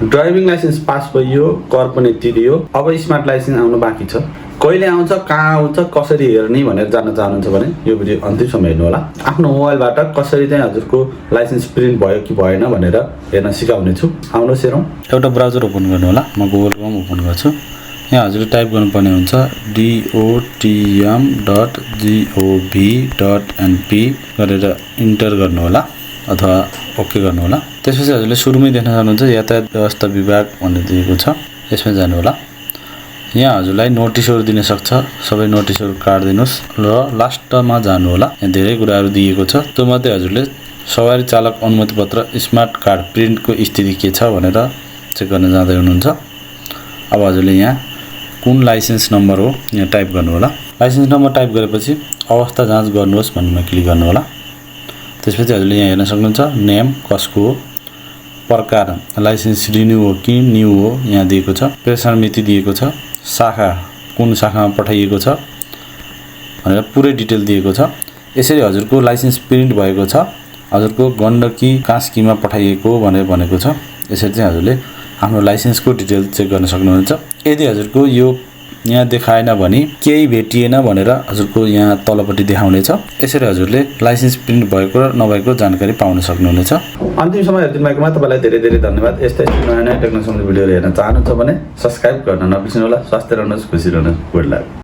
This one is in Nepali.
ड्राइभिङ लाइसेन्स पास भयो, कर पनि तिरियो, अब स्मार्ट लाइसेन्स आउनु बाँकी छ। कहिले आउँछ, कहाँ आउँछ, कसरी हेर्ने भनेर जान्न चाहनुहुन्छ भने यो भिडियो अन्तिमसम्म हेर्नु होला। आफ्नो मोबाइलबाट कसरी चाहिँ हजुरको लाइसेन्स प्रिन्ट भयो कि भएन भनेर हेर्न सिकाउने छु। आउनुहोस् हेरौँ। एउटा ब्राउजर ओपन गर्नु होला। म गुगल क्रोम ओपन गर्छु। यहाँ हजुरले टाइप गर्नुपर्ने हुन्छ dotm.gov.np गरेर इन्टर गर्नु होला अथवा ओके गर्नु होला। त्यसपछि हजुरले सुरुमै देख्न सक्नुहुन्छ यातायात व्यवस्था विभाग भनेर दिएको छ। यसमा जानु होला। यहाँ हजुरलाई नोटिसहरू दिन सक्छ। सबै नोटिसहरू काट्दिनुस् र लास्टमा जानु होला। यहाँ धेरै कुराहरू दिएको छ। त्योमध्ये हजुरले सवारी चालक अनुमति पत्र स्मार्ट कार्ड प्रिन्टको स्थिति के छ भनेर चेक गर्न जाँदै हुनुहुन्छ। अब हजुरले यहाँ कुन लाइसेन्स नम्बर हो यहाँ टाइप गर्नु होला। लाइसेन्स नम्बर टाइप गरेपछि अवस्था जाँच गर्नुहोस् भन्नेमा क्लिक गर्नु होला। त्यसपछि हजुरले यहाँ हेर्न सक्नुहुन्छ नेम कसको हो, प्रकार लाइसेन्स रिन्यू हो कि न्यू हो यहाँ दिएको छ, प्रेषण मिति दिएको छ, शाखा कुन शाखामा पठाइएको छ भनेर पुरै डिटेल दिएको छ। यसरी हजुरको लाइसेन्स प्रिन्ट भएको छ, हजुरको गण्डकी कास्कीमा पठाइएको भनेर भनेको छ। यसरी चाहिँ हजुरले आफ्नो लाइसेन्सको डिटेल चेक गर्न सक्नुहुन्छ। यदि हजुरको यो यहाँ देखाएन भने केही भेटिएन भनेर हजुरको यहाँ तलपट्टि देखाउनेछ। यसरी हजुरले लाइसेन्स प्रिन्ट भएको र नभएको जानकारी पाउन सक्नुहुनेछ। अन्तिमसम्म हेरिदिनु भएकोमा तपाईँलाई धेरै धेरै धन्यवाद। यस्तै नयाँ नयाँ टेक्नोलोजी भिडियोहरू हेर्न चाहनुहुन्छ भने सब्स्क्राइब गर्न नबिर्सनु होला। स्वास्थ्य रहनुहोस्, खुसी रहनुहोस्। Good lock.